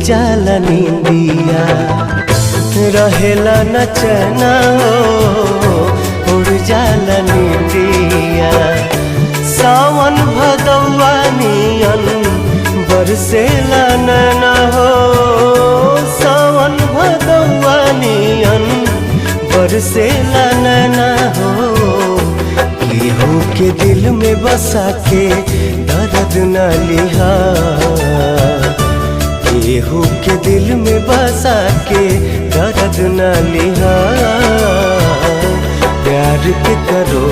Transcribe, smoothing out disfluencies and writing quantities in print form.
जाला नींदिया, रहेला न चैना हो उड़ जाला नींदिया। सावन भदौआ नियन बरसेला नैना हो, सावन भदौआ नियन बरसेला नैना हो। केहू के दिल में बसा के दर्द न लिहा, केहू के दिल में बसा के दर्द न लिहा। प्यार के करो